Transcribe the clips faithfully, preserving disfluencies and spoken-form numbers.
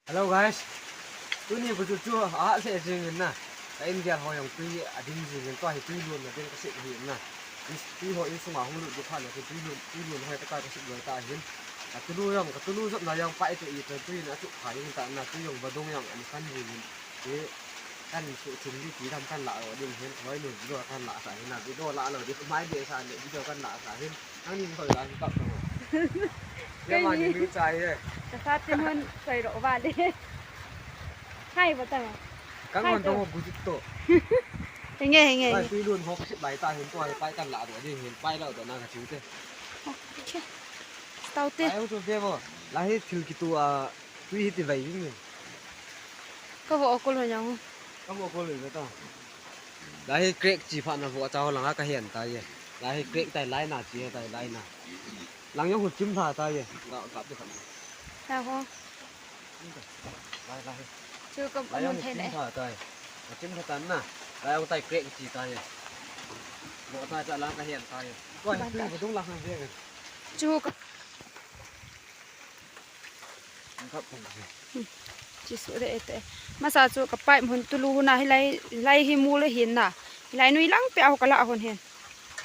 Hello guys. Tuni ku chu chu a se jing in na. Ka in gel ho jong tui a ding jing in, tua hi tui lun na ding ka se hi in na. Tui, tui ho in sunga hung lut di pha na, tui lun, tui lun ho ka ta ka se loi ta hin. Ka tulu jong, ka tulu jop na jong pa i tu i tu tui na chu pha in ta na, tui jong ba dong jong an kan jing in. Ti kan su thim di ti dam kan la ro ding hin, hoi nu video kan la sa hin na, video la lo di mai de sa ne, video kan la sa hin. Nangni hoi la hin kap ta. Kei ni. Ni chai e. Ka sa tin hon soi ro va le. Hai ba ta ma. Kang hon to bu jit to. Henge, henge. Pai tui lun hok sit lai ta hin, tua pai kan la do ding hin, pai lo do na ka chu te. Okay. Stau te. Pai chu be bo. La hi thil kitu a, tui hi ti vai ding ni. Ka vo kol ho jang. Ka vo kol le ta. La hi crack chi pha na vo cha ho langa ka hian ta ye. La hi crack tai lai na chi tai lai na. Lang jong hu chim pha ta ye. Ga ga de khan. Ta ho. Lai lai. Chu ka mun thei ne. Chim pha ta ye. Ka chim pha ta na. La jong tai crack chi ta ye. Vo ta cha lang ka hian ta ye. Ko hi tu vo dung lang han ve. Chu ka Chi su de te. Masa chu ka pipe mun tulu huna hilai, hilai hi mu le hin na. Hilai nui lang pe a ho ka la hon hin.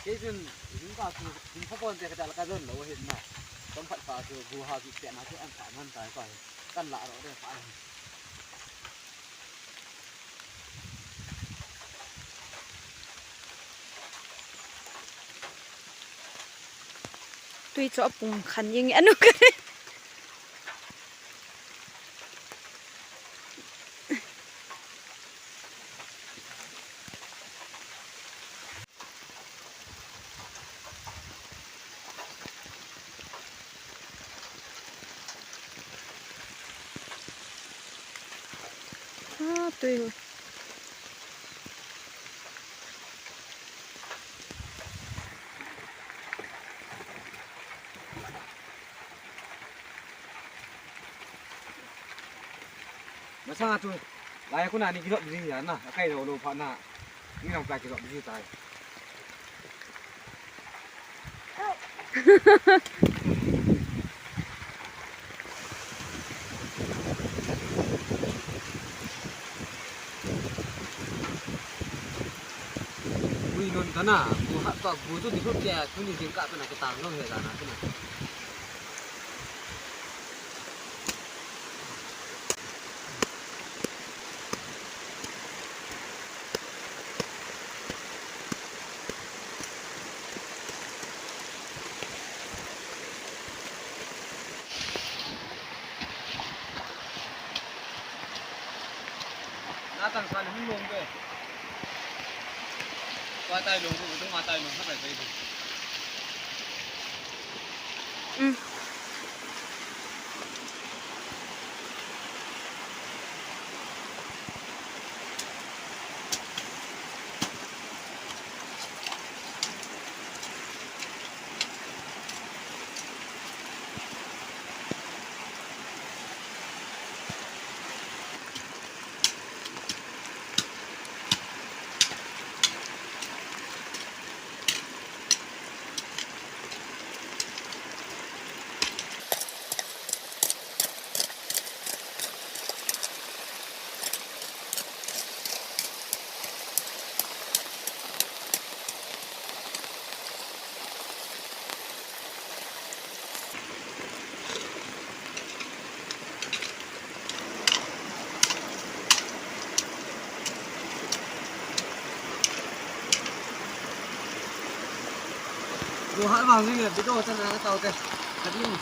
Kei chun, hin ka chu, hin ka pon te ka dal ka don lo hin na. Tom phat pa chu, bu ha chu pe na chu an pa man tai pa. Kan la ro de pa. Tui chu a pung khan jing anu ka. Ah, tui ho. Masang a chu, lai khu na ni kidot ding ya na, a kai lo lo pha na, ni long kai kidot ding tai. Bui non ta na, bu ha ta bu chu ni khu ke, chu ni jing ka ta na ke tang lo he la na ke na. Na tang san hung long be. Tua tai long, tua tai long, ha tai tai. Gu hat vang jing e, video chan na ka tau te. Ka ding.